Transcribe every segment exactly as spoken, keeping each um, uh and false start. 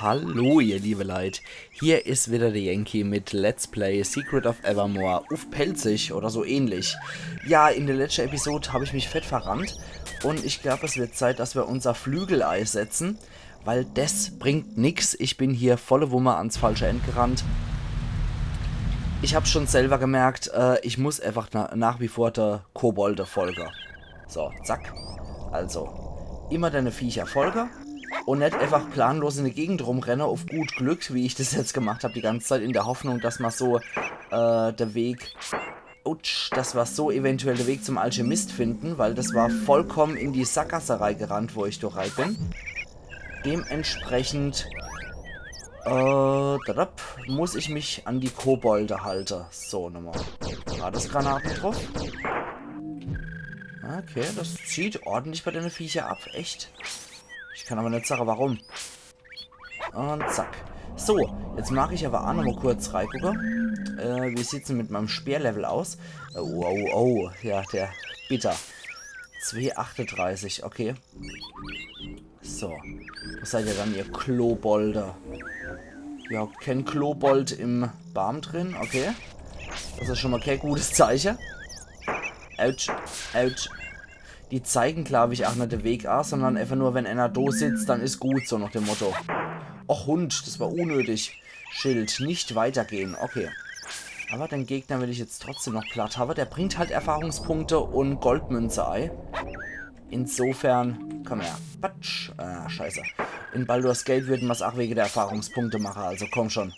Hallo, ihr liebe Leit. Hier is wieder der Yankee mit Let's Play Secret of Evermore uff Pälzisch oder so ähnlich. Ja, in der letschte Episode hab ich mich fett verrannt und ich glaub, es wird Zeit, dass wir unser Flügel eisetzen, weil des bringt nix. Ich bin hier volle Wumme ans falsche End gerannt. Ich hab's schon selber gemerkt, äh, ich muss einfach na nach wie vor der Kobolde folge. So, zack. Also, immer deine Viecher folge und net einfach planlos in der Gegend rumrenne auf gut Glück, wie ich das jetzt gemacht hab die ganze Zeit, in der Hoffnung, dass ma so, äh, der Weg, utsch, dass ma so eventuell der Weg zum Alchemist finden, weil das war vollkommen in die Sackgasse reingerannt, wo ich da rein bin. Dementsprechend, äh, dadap, muss ich mich an die Kobolde halte. So, nochmal Gratis Granaten drauf. Okay, das zieht ordentlich bei den Viecher ab, echt. Ich kann aber net sagen, warum. Und zack. So, jetzt mag ich aber auch noch mal kurz reingucken. Äh, wie sieht's denn mit meinem Speerlevel aus? Äh, oh, oh, oh, ja, der bitter. Zwei achtunddreißig, okay. So, was seid ihr dann, ihr Klobolde? Ja, kein Klobold im Baum drin, okay. Das ist schon mal kein gutes Zeichen. Autsch, autsch. Die zeigen, glaub ich, auch net den Weg an, sondern einfach nur, wenn einer do sitzt, dann ist gut, so nach dem Motto. Och Hund, das war unnötig. Schild, nicht weitergehen, okay. Aber den Gegner will ich jetzt trotzdem noch platt haben. Der bringt halt Erfahrungspunkte und Goldmünze ei. Insofern, komm her. Patsch. Ah, scheiße. In Baldur's Gate würden ma's auch wegen der Erfahrungspunkte machen, also komm schon.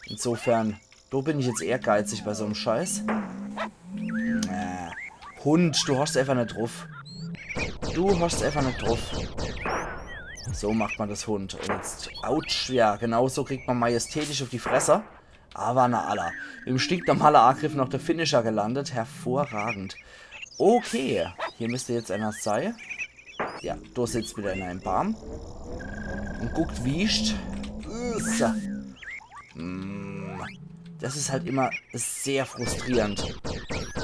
Insofern, do bin ich jetzt ehrgeizig bei so'm Scheiß. Äh, Hund, du hast einfach net drauf. Du hast einfach net drauf. So macht man das, Hund. Und jetzt, autsch, ja, genau so kriegt man majestätisch auf die Fresse. Aber na alla. Im stinknormale Angriff noch der Finisher gelandet. Hervorragend. Okay, hier müsste jetzt einer sei. Ja, do sitzt wieder in einem Baum. Und guckt, wiescht. Ussa. Mm, das ist halt immer sehr frustrierend.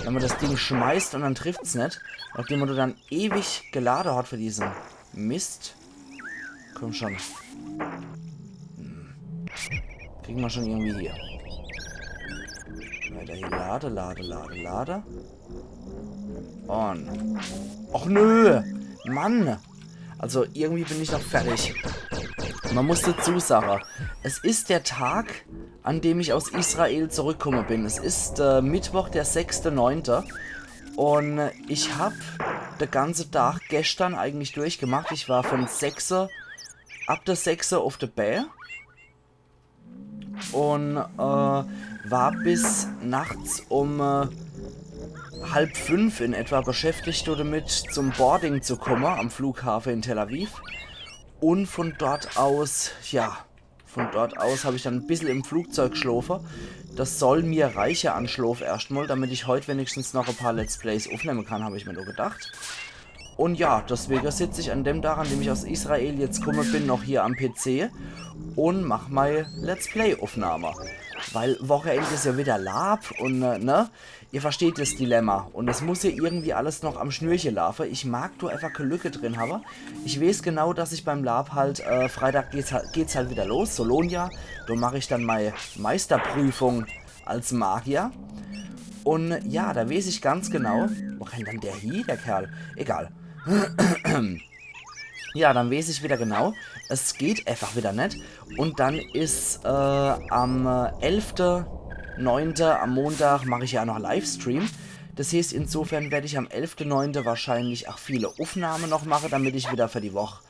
Wenn man das Ding schmeißt und dann trifft's net. Nachdem man dann ewig geladen hat für diesen Mist. Komm schon. Hm. Kriegen wir schon irgendwie hier. Weiter hier. Lade, lade, lade, lade. Und. Och nö! Mann! Also irgendwie bin ich noch fertig. Man muss dazu sagen, es ist der Tag, an dem ich aus Israel zurückgekommen bin. Es ist, äh, Mittwoch, der sechste neunte. Und ich hab den ganzen Tag gestern eigentlich durchgemacht. Ich war von sechse, ab der sechse auf der Bää und, äh, war bis nachts um, äh, halb fünf in etwa beschäftigt damit, zum Boarding zu kommen am Flughafen in Tel Aviv. Und von dort aus, ja, von dort aus hab ich dann ein bisschen im Flugzeug geschlafen. Das soll mir reichen an Schlaf erstmal, damit ich heute wenigstens noch ein paar Let's Plays aufnehmen kann, habe ich mir nur gedacht. Und ja, deswegen sitze ich an dem Tag, an dem ich aus Israel jetzt gekommen bin, noch hier am P C und mach mei Let's Play Aufnahme. Weil Wochenende ist ja wieder Lab und, äh, ne? Ihr versteht das Dilemma. Und es muss ja irgendwie alles noch am Schnürchen laufen. Ich mag do einfach keine Lücke drin haben. Ich weiß genau, dass ich beim Lab halt, äh, Freitag geht's halt, geht's halt wieder los, Solonia. Do mach ich dann mei Meisterprüfung als Magier. Und ja, da weiß ich ganz genau. Wo rennt dann der hie, der Kerl? Egal. Ja, dann weiß ich wieder genau. Es geht einfach wieder net. Und dann ist, äh, am, äh, elfte neunte, am Montag, mache ich ja noch Livestream. Das heißt, insofern werde ich am elfte neunte wahrscheinlich auch viele Aufnahmen noch machen, damit ich wieder für die Woche,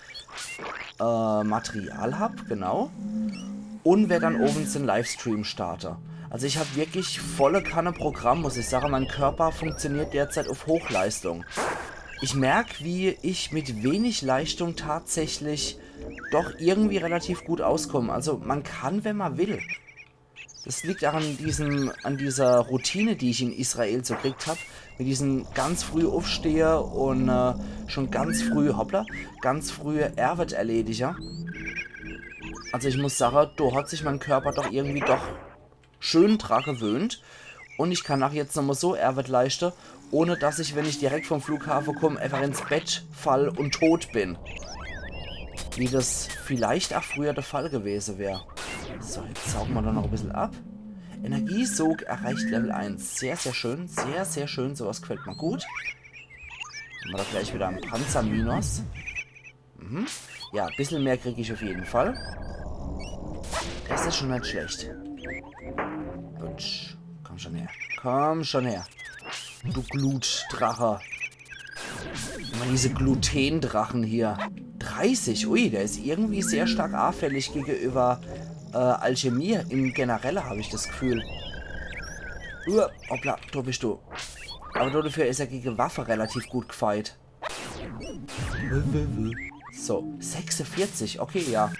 äh, Material hab, genau. Und werd dann abends den Livestream starte. Also ich hab wirklich volle Kanne Programm, muss ich sagen. Mein Körper funktioniert derzeit auf Hochleistung. Ich merk, wie ich mit wenig Leistung tatsächlich doch irgendwie relativ gut auskomme. Also man kann, wenn man will. Das liegt auch an diesem, an dieser Routine, die ich in Israel so gekriegt hab. Mit diesem ganz früh aufstehe und, äh, schon ganz früh, hoppla, ganz früh Arbeit erledige. Also ich muss sagen, do hat sich mein Körper doch irgendwie doch schön dra gewöhnt. Und ich kann auch jetzt nochmal so Arbeit leiste, ohne dass ich, wenn ich direkt vom Flughafen komm, einfach ins Bett fall und tot bin. wie das vielleicht ach früher de Fall gewese wär. So, jetzt sauge mer do noch e bissel ab. Energiesog erreicht Level eins. Sehr, sehr schön. Sehr, sehr schön. Sowas gefällt mer gut. Hämmer do gleich wieder en Panzerminus. Mhm. Ja, e bissel mehr krieg ich auf jeden Fall. Das is schon net schlecht. Gut. Komm schon her. Komm schon her. Du Glutdrache. Immer diese Glutendrachen hier. Dreißig. Ui, der is irgendwie sehr stark anfällig gegenüber, äh, Alchemie im Generelle, hab ich das Gefühl. Uah, hoppla, do bist du. Aber dafür is er gegen Waffe relativ gut gefeit. So, sechsundvierzig, okay, ja.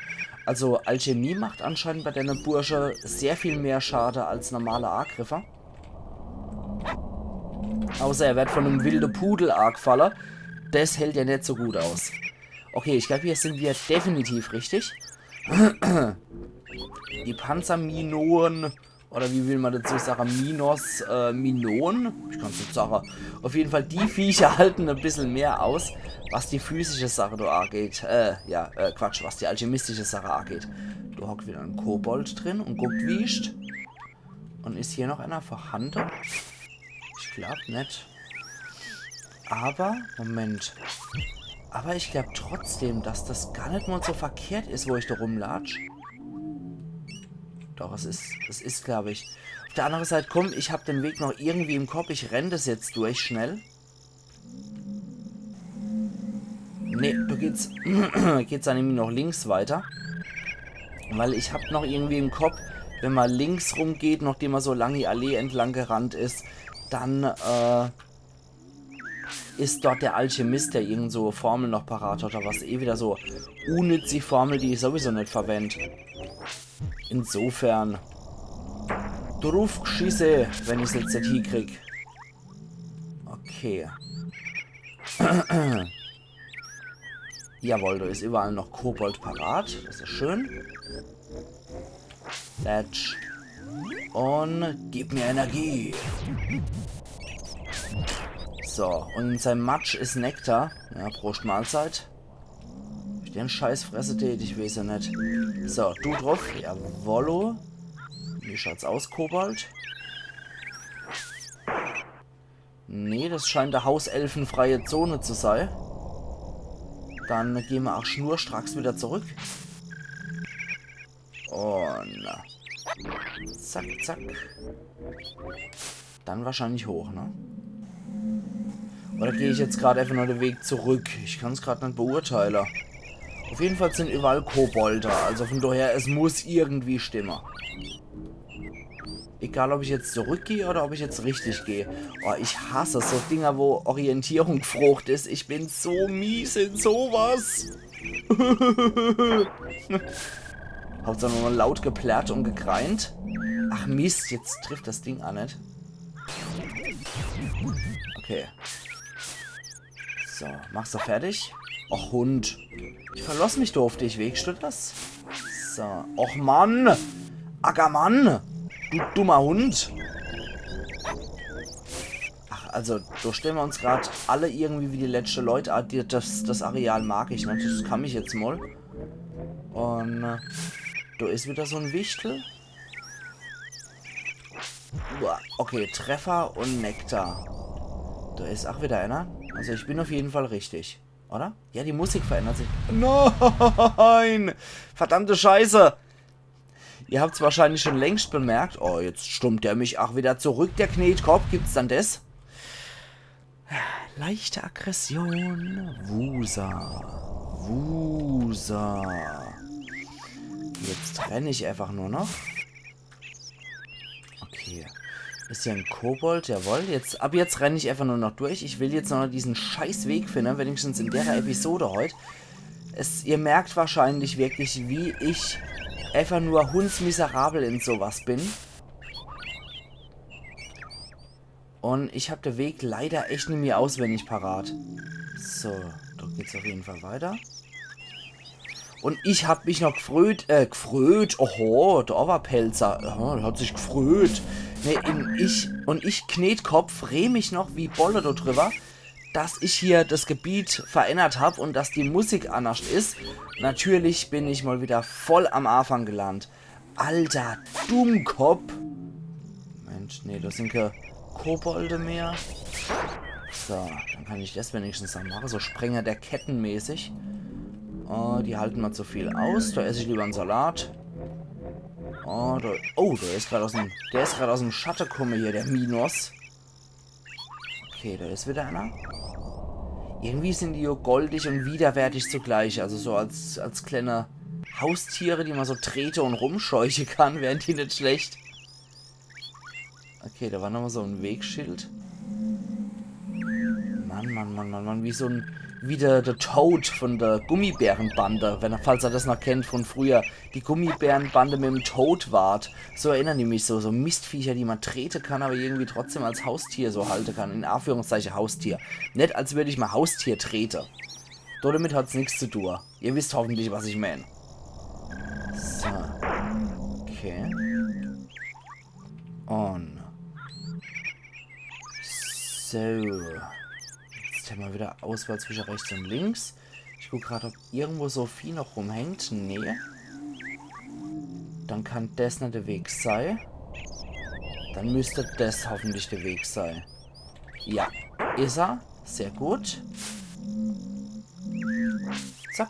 Also Alchemie macht anscheinend bei denne Bursche sehr viel mehr Schade als normale Agriffe. Außer er werd von em wilde Pudel agefalle. Das hält ja net so gut aus. Okay, ich glaub, hier sin mer definitiv richtig. Die Panzerminoen, oder wie will mer dazu sage, Minos, äh, Minoen? Ich kann's net sage. Auf jeden Fall, die Viecher halten e bissel mehr aus, was die physische Sache do ageht. Äh, ja, äh, Quatsch, was die alchemistische Sache ageht. Do hockt wieder en Kobold drin un guckt wiescht. Un is hier noch einer vorhande? Ich glaub net. Aber, Moment. Aber ich glaub trotzdem, dass das gar net mal so verkehrt is, wo ich do rumlatsch. Doch, es is, es is, glaub ich. Auf der andere Seit, komm, ich hab den Weg noch irgendwie im Kopf. Ich renn das jetzt durch, schnell. Nee, do geht's, geht's dann irgendwie noch links weiter. Weil ich hab noch irgendwie im Kopf, wenn mer links rumgeht, nachdem mer so lang die Allee entlang gerannt is, dann, äh, is dort der Alchemist, der irgend so Formel noch parat hat, oder was, eh wieder so unnützig Formel, die ich sowieso net verwend. Insofern. Druffgschisse, wenn ich's jetzt net hiekrieg. Okay. Jawohl, do is überall noch Kobold parat. Das is schön. Letsch. Un gib mir Energie. So, un in seinem Matsch is Nektar. Ja, Prost Mahlzeit. Hab ich den Scheiß fresse tät, ich weeß ja net. So, du druff. Jawollo. Wie schaut's aus, Kobold? Nee, das scheint e hauselfenfreie Zone zu sei. Dann gehn mer ach schnurstracks wieder zurück. Un zack, zack. Dann wahrscheinlich hoch, ne? Oder geh ich jetzt grad einfach nur den Weg zurück? Ich kann's grad net beurteile. Auf jeden Fall sin überall Kobolde, also von daher, es muss irgendwie stimme. Egal, ob ich jetzt zurückgeh oder ob ich jetzt richtig geh. Oh, ich hasse so Dinger, wo Orientierung gefrocht is. Ich bin so mies in sowas. Hauptsache nur laut geplärrt und gegreint. Ach Mist, jetzt trifft das Ding ach net. Okay. So, mach's doch fertig. Och, Hund. Ich verlass mich doch auf dich, Weg, stimmt das? So. Och, Mann! Ackermann! Du dummer Hund! Ach, also, do stelle mer uns grad alle irgendwie wie die letschte Leut an. Die, das, das Areal mag ich net. Das kann ich jetzt mal. Und, äh, do is wieder so en Wichtel. Uah, okay, Treffer und Nektar. Do is ach wieder einer. Also ich bin auf jeden Fall richtig, oder? Ja, die Musik verändert sich. Nein! Verdammte Scheiße! Ihr habt's wahrscheinlich schon längst bemerkt. Oh, jetzt stummt der mich ach wieder zurück, der Knetkopp. Gibt's dann des? Leichte Aggression. Wusa. Wusa. Jetzt renn ich einfach nur noch. Okay. Is hier en Kobold? Jawohl. Jetzt, ab jetzt renn ich einfach nur noch durch. Ich will jetzt noch diesen scheiß Weg finde, wenigstens in der Episode heut. Es, ihr merkt wahrscheinlich wirklich, wie ich einfach nur hundsmiserabel in sowas bin. Und ich hab den Weg leider echt nimmi auswendig parat. So, do geht's auf jeden Fall weiter. Und ich hab mich noch gfröht, äh, gfröht, oho, der Oberpälzer, aha, der hat sich gfröht. Nee, in, ich, und ich, Knetkopp, freh mich noch wie Bolle do drüber, dass ich hier das Gebiet verändert hab und dass die Musik annerscht is. Natürlich bin ich mal wieder voll am Afang gelandt. Alter Dummkopp. Mensch, nee, das sind keine Kobolde mehr. So, dann kann ich das wenigstens noch machen. So Sprenger der Ketten mäßig. Oh, die halten mir zu viel aus. Da esse ich lieber einen Salat. Oh, da, oh, der is grad aus dem, der is grad aus dem Schatte komme hier, der Minos. Okay, da is wieder einer. Irgendwie sind die jo goldig und widerwärtig zugleich. Also so als, als kleine Haustiere, die man so trete und rumscheuche kann, wären die net schlecht. Okay, da war nochmal so ein Wegschild. Mann, Mann, Mann, Mann, Mann, wie so ein, wie der, der Toad von der Gummibärenbande, wenn, falls er das noch kennt von früher. Die Gummibärenbande mit dem Toad-Wart. So erinnern die mich so, so Mistviecher, die man trete kann, aber irgendwie trotzdem als Haustier so halte kann. In Anführungszeichen Haustier. Net, als würd ich mein Haustier trete. Damit hat's nix zu tun. Ihr wisst hoffentlich, was ich mein. So. Okay. Und. So. Jetzt haben wir wieder Auswahl zwischen rechts und links. Ich guck grad, ob irgendwo so Vieh noch rumhängt. Nee. Dann kann das net der Weg sei. Dann müsste das hoffentlich der Weg sei. Ja, is er. Sehr gut. Zack.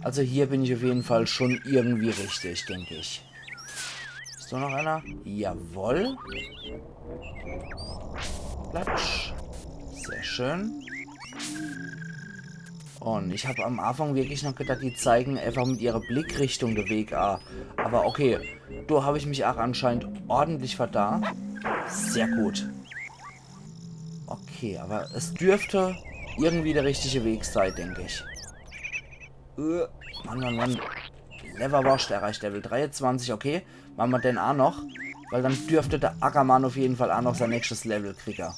Also hier bin ich auf jeden Fall schon irgendwie richtig, denk ich. Is da noch einer? Jawoll. Platsch. Sehr schön. Und ich hab am Anfang wirklich noch gedacht, die zeigen einfach mit ihrer Blickrichtung den Weg an. Aber okay, da hab ich mich auch anscheinend ordentlich vertan. Sehr gut. Okay, aber es dürfte irgendwie der richtige Weg sein, denk ich. Äh, Mann, Mann, Mann. Leverwurst erreicht Level dreiundzwanzig, okay. Machen wir den auch noch. Weil dann dürfte der Ackermann auf jeden Fall auch noch sein nächstes Level kriegen.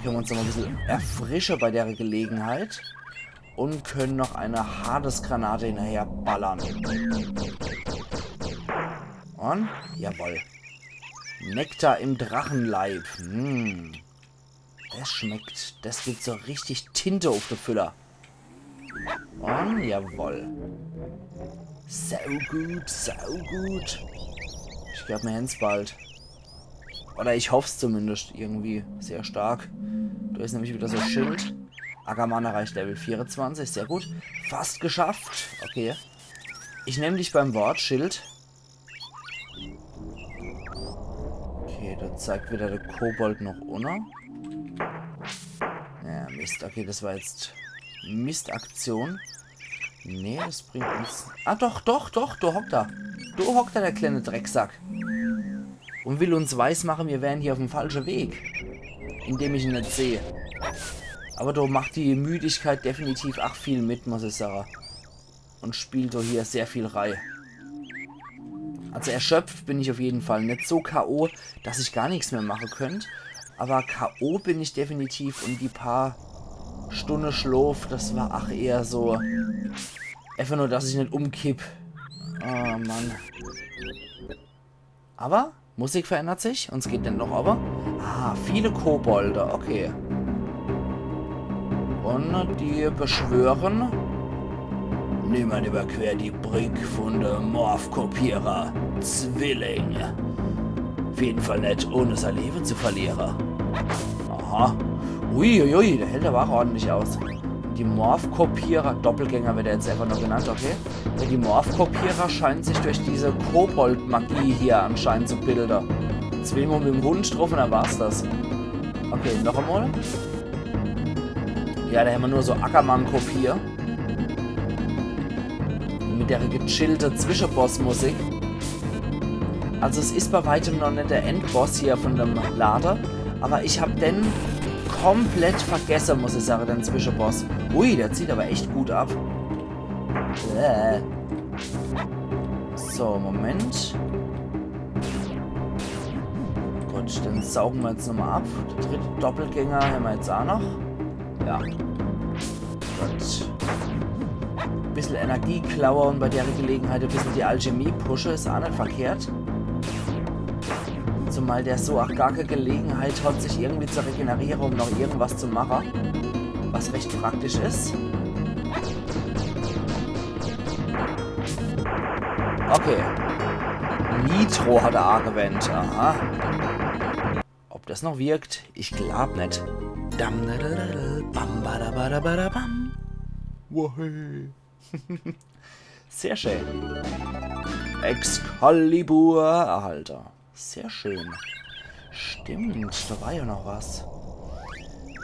Können wir uns noch mal ein bisschen erfrischen bei der Gelegenheit. Und können noch eine Hades-Granate hinterher ballern. Und? Jawoll. Nektar im Drachenleib. Hm. Das schmeckt. Das gibt so richtig Tinte auf de Füller. Und jawoll. Sau gut, sau gut. Ich glaub, mir hän's bald. Oder ich hoff's zumindest irgendwie sehr stark. Da is nämlich wieder so ein Schild. Ackermann erreicht Level vierundzwanzig, sehr gut. Fast geschafft. Okay. Ich nehm dich beim Wort, Schild. Okay, da zeigt wieder der Kobold noch unne. Ja, Mist. Okay, das war jetzt Mistaktion. Nee, das bringt uns... Ah, doch, doch, doch, da hockt er. Da hockt er, der kleine Drecksack. Und will uns weismachen, wir wären hier auf dem falschen Weg. Indem ich ihn net sehe. Aber da macht die Müdigkeit definitiv ach viel mit, muss ich sagen. Und spielt doch hier sehr viel rei. Also erschöpft bin ich auf jeden Fall. Net so K O, dass ich gar nichts mehr machen könnt. Aber K O bin ich definitiv und die paar Stunde Schlaf, das war ach eher so. Einfach nur, dass ich net umkipp. Oh Mann. Aber Musik verändert sich und es geht dann noch aber. Ah, viele Kobolde, okay. Und die beschwören: Niemand überquert die Brick von de Morph-Kopierer. Zwilling. Auf jeden Fall net, ohne sein Leben zu verlieren. Aha. Uiuiui, ui, ui, der hält aber auch ordentlich aus. Die Morph-Kopierer, Doppelgänger wird er jetzt einfach nur genannt, okay. Ja, die Morph-Kopierer scheinen sich durch diese Kobold-Magie hier anscheinend zu bilden. Zwilling mit dem Hund drauf und dann war's das. Okay, noch einmal. Ja, da haben wir nur so Ackermann-Kopie. Mit der gechillte Zwischenboss-Musik. Also es ist bei weitem noch nicht der Endboss hier von dem Lade, aber ich hab den komplett vergessen, muss ich sagen, den Zwischenboss. Ui, der zieht aber echt gut ab. Äh. So, Moment. Gut, den saugen wir jetzt nochmal ab. Der dritte Doppelgänger haben wir jetzt auch noch. Ja. Gut. Bissel Energie klaue und bei der Gelegenheit ein bissel die Alchemie pushe, ist auch nicht verkehrt. Zumal der so auch gar keine Gelegenheit hat, sich irgendwie zu regenerieren, um noch irgendwas zu machen. Was recht praktisch ist. Okay. Nitro hat er angewendet. Aha. Ob das noch wirkt? Ich glaub net. Dam, da, da, da, da, bam, ba, da, ba, da, ba, da, bam. Wahey. Sehr schön. Excalibur erhalte. Sehr schön. Stimmt, da war ja noch was.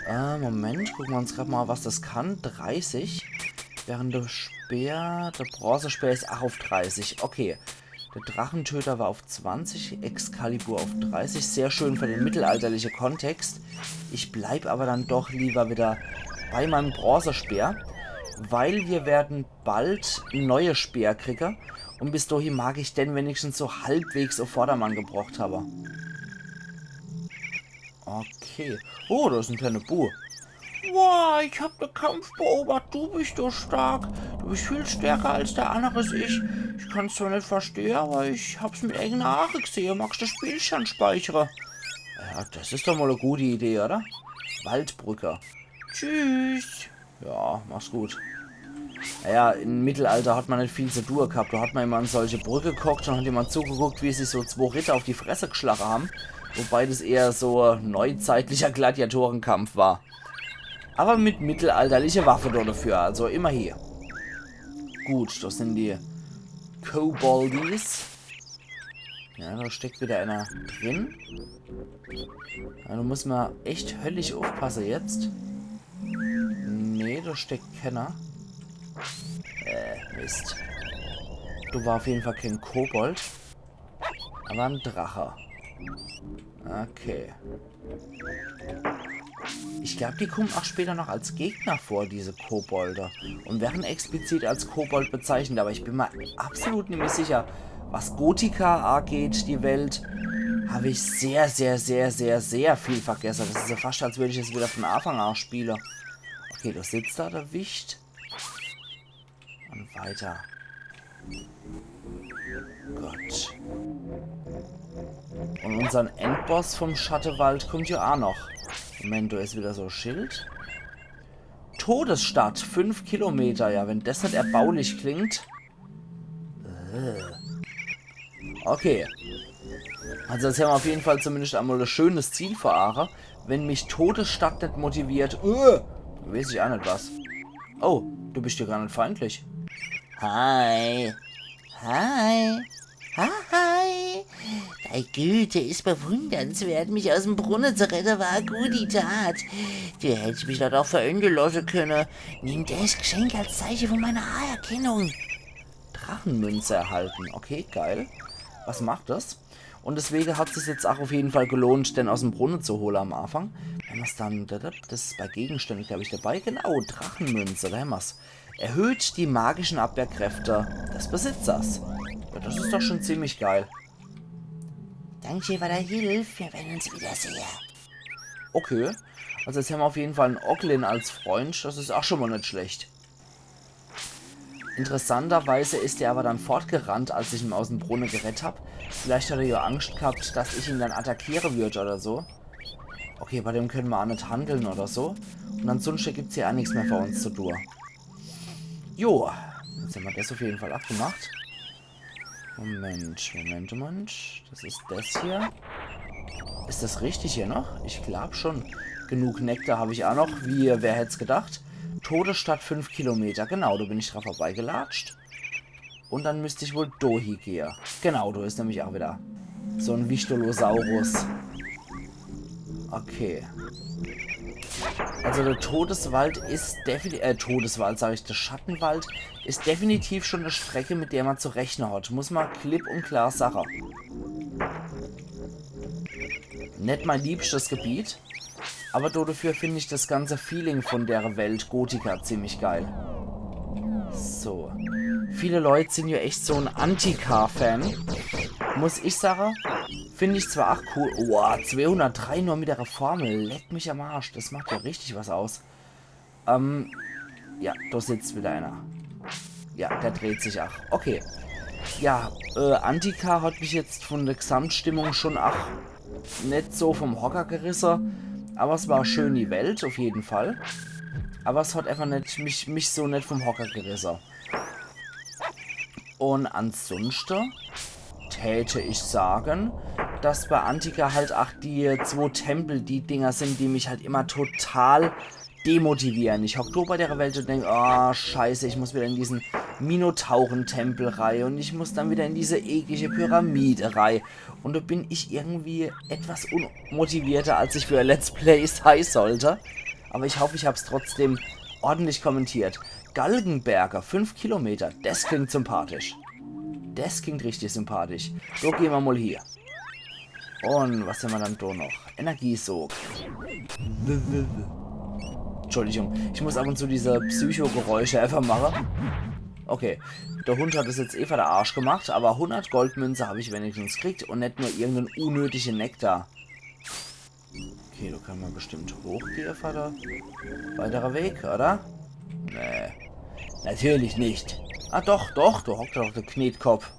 Äh, Moment, gucken wir uns grad mal, was das kann. dreißig. Während der Speer, der Bronzespeer ist auch auf dreißig. Okay. Der Drachentöter war auf zwanzig, Excalibur auf dreißig. Sehr schön für den mittelalterlichen Kontext. Ich bleib aber dann doch lieber wieder bei meinem Bronzespeer, weil wir werden bald neue Speer kriege. Und bis dahin mag ich den wenigstens so halbwegs auf Vordermann gebracht habe. Okay. Oh, da ist ein kleiner Bu. Wow, ich hab den Kampf beobachtet. Du bist so stark. Du bist viel stärker als der andere ich. Ich kann's zwar nicht verstehen, aber ich hab's mit eigenen Augen gesehen. Magst du den Spielstand speichern? Ja, das ist doch mal eine gute Idee, oder? Waldbrücke. Tschüss. Ja, mach's gut. Naja, im Mittelalter hat man nicht viel zu tun gehabt. Da hat man immer an solche Brücke gehockt und hat immer zugeguckt, wie sich so zwei Ritter auf die Fresse geschlagen haben. Wobei das eher so ein neuzeitlicher Gladiatorenkampf war. Aber mit mittelalterliche Waffe da dafür, also immerhin. Gut, das sind die Koboldis. Ja, da steckt wieder einer drin. Ja, da muss man echt höllisch aufpassen jetzt. Nee, da steckt keiner. Äh, Mist. Du war auf jeden Fall kein Kobold. Aber ein Drache. Okay. Ich glaub, die kommen auch später noch als Gegner vor, diese Kobolde. Und werden explizit als Kobold bezeichnet, aber ich bin mir absolut nicht mehr sicher. Was Gotika angeht, die Welt, habe ich sehr, sehr, sehr, sehr, sehr viel vergessen. Das ist ja fast, als würde ich es wieder von Anfang an spielen. Okay, da sitzt da der Wicht. Und weiter. Gott. Und unseren Endboss vom Schattewald kommt ja auch noch. Moment, da ist wieder so ein Schild. Todesstadt, fünf Kilometer. Ja, wenn das nicht erbaulich klingt. Äh. Okay. Also jetzt haben wir auf jeden Fall zumindest einmal ein schönes Ziel vor Auge. Wenn mich Todesstadt nicht motiviert, äh, weiß ich auch nicht was. Oh, du bist ja gar nicht feindlich. Hi. Hi. Hi. Dei Güte is bewundernswert. Mich aus dem Brunne zu rette, war e gute Tat. Du hättst mich dort auch verende lasse könne. Nimm des Geschenk als Zeiche von meiner Anerkennung. Drachenmünze erhalten. Okay, geil. Was macht das? Und deswegen hat es sich jetzt auch auf jeden Fall gelohnt, den aus dem Brunnen zu holen am Anfang. Wenn man's dann, das ist bei Gegenständen, glaube ich, dabei. Genau, Drachenmünze, da haben wir's. Erhöht die magischen Abwehrkräfte des Besitzers. Ja, das ist doch schon ziemlich geil. Danke für deine Hilfe, wir werden uns wiedersehen. Okay. Also jetzt haben wir auf jeden Fall einen Oglin als Freund. Das ist auch schon mal nicht schlecht. Interessanterweise ist er aber dann fortgerannt, als ich ihn aus dem Brunnen gerettet hab. Vielleicht hat er ja Angst gehabt, dass ich ihn dann attackieren würde oder so. Okay, bei dem können wir auch nicht handeln oder so. Und ansonsten gibt's hier auch nichts mehr für uns zu tun. Jo, jetzt haben wir das auf jeden Fall abgemacht. Moment, Moment, Moment. Das ist das hier. Ist das richtig hier noch? Ich glaub schon. Genug Nektar habe ich auch noch. Wie, wer hätt's gedacht? Todesstadt fünf Kilometer. Genau, da bin ich dran vorbeigelatscht. Und dann müsste ich wohl dohi gehe. Genau, da ist nämlich auch wieder so ein Wichtolosaurus. Okay. Also der Todeswald ist definitiv, äh, Todeswald, sag ich, der Schattenwald ist definitiv schon eine Strecke, mit der man zu rechnen hat. Muss man klipp und klar sagen. Nicht mein liebstes Gebiet, aber dafür finde ich das ganze Feeling von der Welt Gotika ziemlich geil. So. Viele Leute sind ja echt so ein Antika-Fan. Muss ich sagen, finde ich zwar auch cool. Wow, zweihundertdrei nur mit der Formel. Leck mich am Arsch. Das macht ja richtig was aus. Ähm, ja, da sitzt wieder einer. Ja, der dreht sich auch. Okay. Ja, äh, Antika hat mich jetzt von der Gesamtstimmung schon auch net so vom Hocker gerisse, aber es war schön die Welt, auf jeden Fall. Aber es hat einfach net, mich, mich so net vom Hocker gerisse. Und ansonsten täte ich sagen, dass bei Antika halt ach die zwo Tempel die Dinger sind, die mich halt immer total demotivieren. Ich hock do bei der Welt und denk, oh, scheiße, ich muss wieder in diesen Minotaurentempel rei und ich muss dann wieder in diese eklige Pyramide rei. Und do bin ich irgendwie etwas unmotivierter, als ich für Let's Play sei sollte. Aber ich hoffe, ich hab's trotzdem ordentlich kommentiert. Galgenberger, fünf Kilometer. Das klingt sympathisch. Das klingt richtig sympathisch. So, geh mer mal hier. Und was hämmer dann do noch? Energiesog. Entschuldigung, ich muss ab und zu diese Psycho-Geräusche einfach mache. Okay, der Hund hat es jetzt eh für de Arsch gemacht, aber hundert Goldmünze hab ich wenigstens gekriegt und net nur irgendein unnötige Nektar. Okay, do kann mer bestimmt hochgehe, Vater. Weiterer Weg, oder? Nee. Natürlich nicht. Ah, doch, doch, do hockt doch der Knetkopf.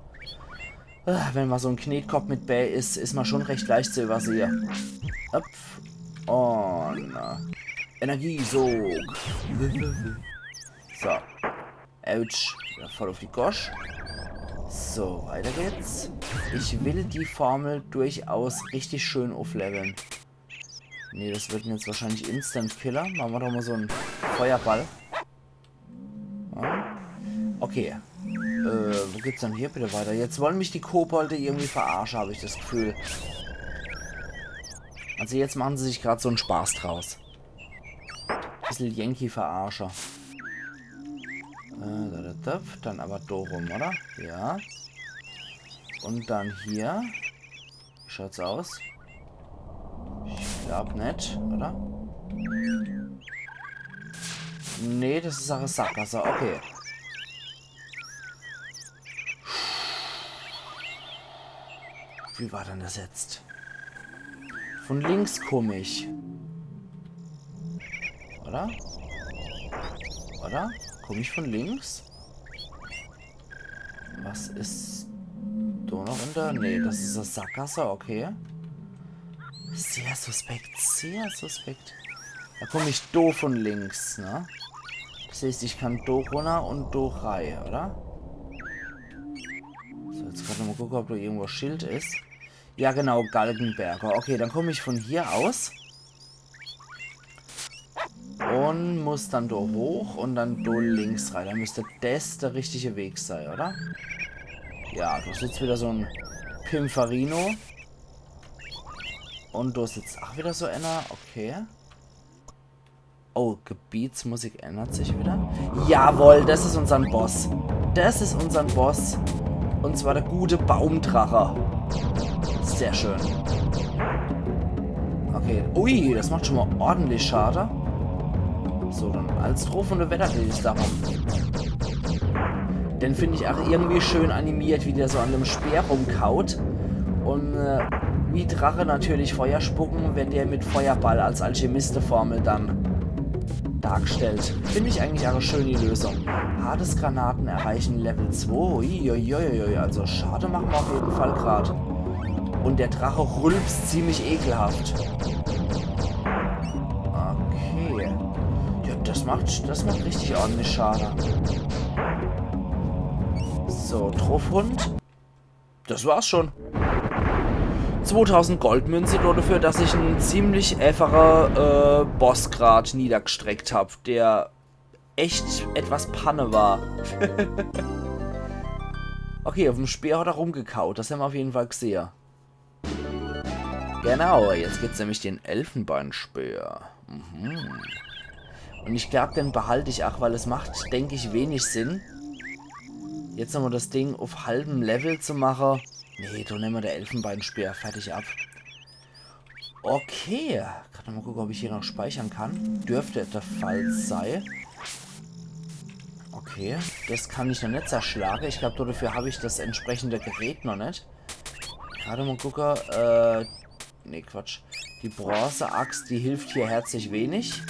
Ah, wenn mer so en Knetkopf mit bei is, is mer schon recht leicht zu übersehe. Hopp. Und äh, Energiesog. So. Autsch. Ja, voll auf die Gosch. So, weiter geht's. Ich will die Formel durchaus richtig schön aufleveln. Nee, das wird jetzt wahrscheinlich Instant-Killer. Machen wir doch mal so en Feuerball. Ja. Okay. Äh, wo geht's denn hier bitte weiter? Jetzt wollen mich die Kobolde irgendwie verarschen, habe ich das Gefühl. Also jetzt machen sie sich gerade so en Spaß draus. Bissel Yankee-Verarsche. Äh, da, da, da, dann aber do rum, oder? Ja. Und dann hier. Wie schaut's aus? Ich glaub net, oder? Nee, das is ach e Sackgasse. Okay. Wie war denn das jetzt? Von links komm ich. Oder? Oder? Komm ich von links? Was is do noch unter? Nee, das is e Sackgasse, okay. Sehr suspekt, sehr suspekt. Da komm ich do von links, ne? Das heißt, ich kann do runner und do rei, oder? So, jetzt grad mal gucke, ob do irgendwo e Schild is. Ja, genau, Galgenberger. Okay, dann komm ich von hier aus. Und muss dann do hoch und dann do links rei. Dann müsst das de richtige Weg sei, oder? Ja, do sitzt wieder so en Pimpferino. Und do sitzt ach wieder so einer. Okay. Oh, Gebietsmusik ändert sich wieder. Jawohl, das is unsern Boss. Das is unsern Boss. Und zwar der gute Baumdrache. Sehr schön. Okay. Ui, das macht schon mal ordentlich Schade. So, dann als Strophe und Wetter, die ich da rum. Den find ich ach irgendwie schön animiert, wie der so an dem Speer rumkaut. Und äh, wie Drache natürlich Feuer spucken, wird der mit Feuerball als Alchemisteformel dann dargestellt. Find ich eigentlich ach e schöne Lösung. Hades-Granaten erreichen Level zwei. Uiuiuiui, also Schade machen wir auf jeden Fall grad. Und der Drache rülpst ziemlich ekelhaft. Okay. Ja, das macht, das macht richtig ordentlich Schade. So, Truffhund. Das war's schon. Zwotausend Goldmünze nur dafür, dass ich en ziemlich äfache äh, Boss grad niedergestreckt hab, der echt etwas Panne war. Okay, auf dem Speer hat er rumgekaut, das hämmer auf jeden Fall gesehe. Genau, jetzt gibt's nämlich den Elfenbeinspeer. Mhm. Und ich glaub, den behalt ich ach, weil es macht, denk ich, wenig Sinn, jetzt nochmal das Ding auf halbem Level zu mache. Nee, do nemme mer der Elfenbeinspeer fertig ab. Okay, grad mal gucke, ob ich hier noch speichern kann. Dürfte der Fall sei. Okay, das kann ich noch net zerschlage. Ich glaub, dafür hab ich das entsprechende Gerät noch net. Grad mal gucke, äh, nee, Quatsch. Die Bronzeaxt, die hilft hier herzlich wenig.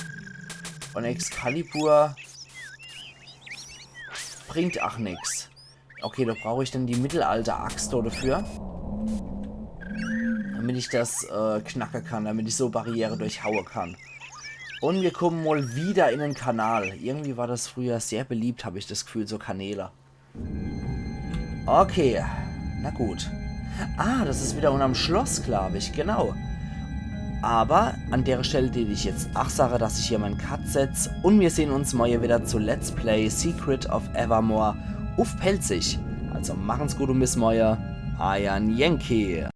Und Excalibur bringt ach nix. Okay, da brauch ich dann die Mittelalter-Axt dafür. damit ich das äh, knacke kann, damit ich so Barriere durchhaue kann. Und wir kommen mal wieder in den Kanal. Irgendwie war das früher sehr beliebt, habe ich das Gefühl, so Kanäle. Okay, na gut. Ah, das ist wieder unterm Schloss, glaube ich, genau. Aber an der Stelle tät ich jetzt ach sage, dass ich hier mein Cut setz und wir sehen uns morgen wieder zu Let's Play Secret of Evermore uff Pälzisch. Also machen's gut und bis morgen. Eier Yankee.